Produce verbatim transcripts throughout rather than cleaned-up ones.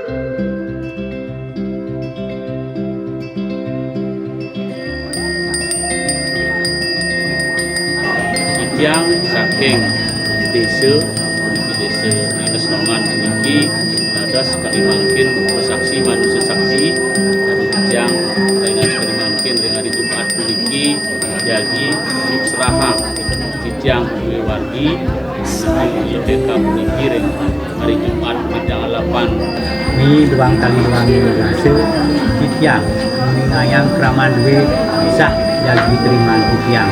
Titiang saking désa, puniki Désa Nanas Nongan puniki, dados kadi mangkin saksi manusa saksi, kadi titiang ring sakadi mangkin ring hari Jumat puniki, jagi nyuksrahang titiang duwé wargi, I P K puniki ring hari Jumat tanggal delapan. Ni duang tali duang rasa, titiang nguningayang kraman duwé sah jagi triman titiang.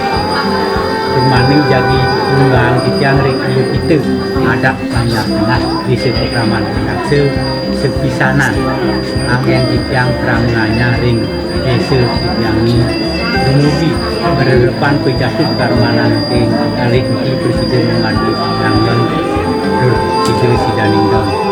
Trimaning jagi nguningayang titiang ring iya kita, adat banjar tengah, désa pakraman rasa, sapisanan anggén titiang pramanganyar ring désa titiang ni dumugi marerepan pajatu karmanan ring kalih niki prasida mangadi titiang ni Dur Sida Sidaning Don.